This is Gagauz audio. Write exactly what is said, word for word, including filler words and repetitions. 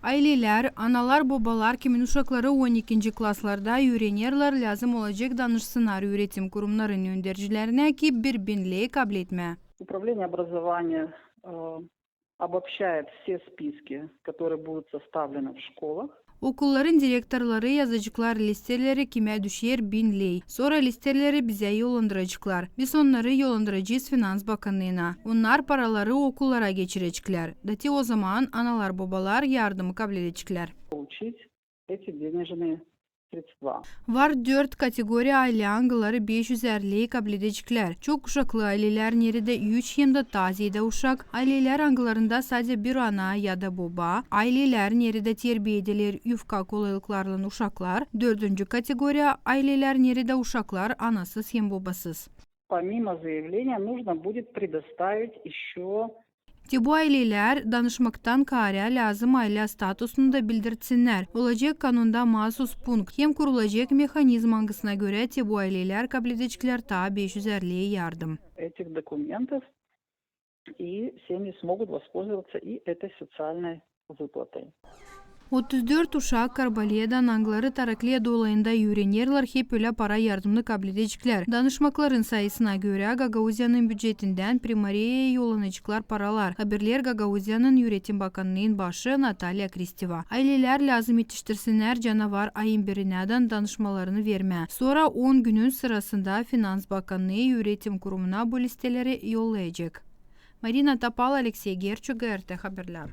Aylelär, analar, bobalar, kimin uşakları on ikinci klaslarda üürenerlär, lääzım olacek danışsınnar üüretim kurumnarın öndercilerinä, ki bir bin ley kabletmää. Управление образования э, обобщает все списки, которые будут составлены в школах. Okulların direktorları yazaceklar listeleri, kimä düşer bin ley. Sora listeleri bizä yollandıraceklar. Biz onnarı yollandıracez Finans bakannıına. Onnar paraları okullara geçireceklär. Da te ozaman analar, bobalar yardımı kabledeceklär. Получить эти денежные средства. Var dört kategoriya aylä, angıları beş üzär ley kabledeceklär. Çok uşaklı aylelär, neredä üç hem dä taa zeedä uşak, aylelär, angılarında sade bir ana ya da boba, aylelär, neredä terbiyä ediler yufka kolaylıklarlan uşaklar, dördüncü kategoriya aylelär, neredä uşaklar anasız hem bobasız. Помимо заявления нужно будет предоставить ещё Te bu aylelär danışmaktan kaarä lääzım aylä statusunu da bildirtsinnär. Olacek kanunda maasuz punkt, hem kurulacek mehanizm, angısına görä te bu aylelär kabledeceklär taa beş üzär ley yardım. Этих документов, и семьи смогут воспользоваться и этой социальной выплатой. Otuz dört uşak Karbaleden, angıları Tarakleda olayında üürenerlär, hep ölä para yardımını kabledeceklär. Danışmakların sayısına görä, Gagauziyanın bücetindän primariyaya yollanaceklar paralar, haberlär Gagauziyanın üüretim bakannıın başı Natalya Kristeva. Aylelär lääzım etiştirsinnär canavar ayın birinädän danışmalarını vermää. Sora on günün sırasında Finans bakannıı üüretim kurumuna bu listeleri yollayacek. Marina Topal, Aleksey Gerçuk, GRT Haberlär.